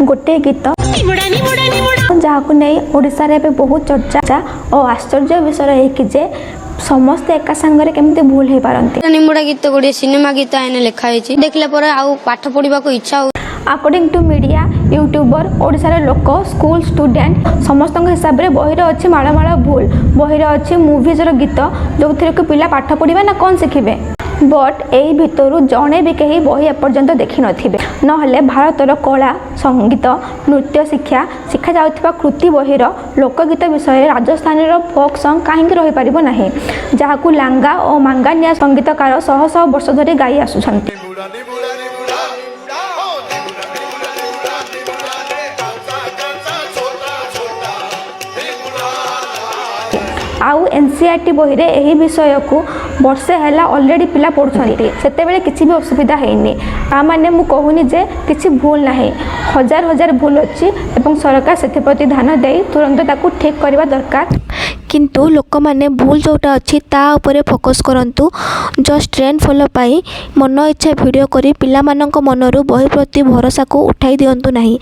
ଗୋଟିଏ ଗୀତ, ଯାହାକୁ ନେଇ ଓଡ଼ିଶାରେ ଏବେ ବହୁତ ଚର୍ଚ୍ଚା ଓ ଆଶ୍ଚର୍ଯ୍ୟ ବିଷୟ ଏହିକି ଯେ ସମସ୍ତେ ଏକା ସାଙ୍ଗରେ କେମିତି ଭୁଲ ହେଇପାରନ୍ତି। ନିମ୍ବୁଡ଼ା ଗୀତ ଗୁଡ଼ିଏ ସିନେମା ଗୀତ ଏନେ ଲେଖା ହେଇଛି। ଦେଖିଲା ପରେ ଆଉ ପାଠ ପଢ଼ିବାକୁ ଇଚ୍ଛା ହଉ ଆକର୍ଡିଂ ଟୁ ମିଡ଼ିଆ, ୟୁଟ୍ୟୁବର, ଓଡ଼ିଶାର ଲୋକ, ସ୍କୁଲ ଷ୍ଟୁଡେଣ୍ଟ ସମସ୍ତଙ୍କ ହିସାବରେ ବହିରେ ଅଛି ମାଳ ମାଳ ଭୁଲ। ବହିରେ ଅଛି ମୁଭିଜର ଗୀତ, ଯେଉଁଥିରେ କି ପିଲା ପାଠ ପଢ଼ିବେ ନା କ'ଣ ଶିଖିବେ? ବଟ୍ ଏଇ ଭିତରୁ ଜଣେ ବି କେହି ବହି ଏପର୍ଯ୍ୟନ୍ତ ଦେଖିନଥିବେ। ନହେଲେ ଭାରତର କଳା, ସଙ୍ଗୀତ, ନୃତ୍ୟ ଶିକ୍ଷା ଶିଖାଯାଉଥିବା କୃତି ବହିର ଲୋକଗୀତ ବିଷୟରେ ରାଜସ୍ଥାନୀର ଫୋକ୍ ସଙ୍ଗ କାହିଁକି ରହିପାରିବ ନାହିଁ, ଯାହାକୁ ଲାଙ୍ଗା ଓ ମାଙ୍ଗାନିଆ ସଙ୍ଗୀତକାର ଶହ ଶହ ବର୍ଷ ଧରି ଗାଇ ଆସୁଛନ୍ତି? ନିବୁଡ଼ା ନିବୁଡ଼ା ନିବୁଡ଼ା ଓ ନିବୁଡ଼ା ନିବୁଡ଼ା ନିବୁଡ଼ା ନିବୁଡ଼ା ରେ, କାଞ୍ଚା କାଞ୍ଚା ଛୋଟା ଛୋଟା ନିବୁଡ଼ା। ଆଉ ଏନସିଇଆରଟି ବହିରେ ଏହି ବିଷୟକୁ ବର୍ଷେ ହେଲା ଅଲରେଡ଼ି ପିଲା ପଢ଼ୁଛନ୍ତି, ସେତେବେଳେ କିଛି ବି ଅସୁବିଧା ହେଇନି। ତା ମାନେ ମୁଁ କହୁନି ଯେ କିଛି ଭୁଲ ନାହିଁ। ହଜାର ହଜାର ଭୁଲ ଅଛି ଏବଂ ସରକାର ସେଥିପ୍ରତି ଧ୍ୟାନ ଦେଇ ତୁରନ୍ତ ତାକୁ ଠିକ୍ କରିବା ଦରକାର। କିନ୍ତୁ ଲୋକମାନେ ଭୁଲ ଯେଉଁଟା ଅଛି ତା ଉପରେ ଫୋକସ୍ କରନ୍ତୁ। ଜଷ୍ଟ ଟ୍ରେଣ୍ଡ ଫଲୋ ପାଇଁ ମନ ଇଚ୍ଛା ଭିଡ଼ିଓ କରି ପିଲାମାନଙ୍କ ମନରୁ ବହି ପ୍ରତି ଭରସାକୁ ଉଠାଇ ଦିଅନ୍ତୁ ନାହିଁ।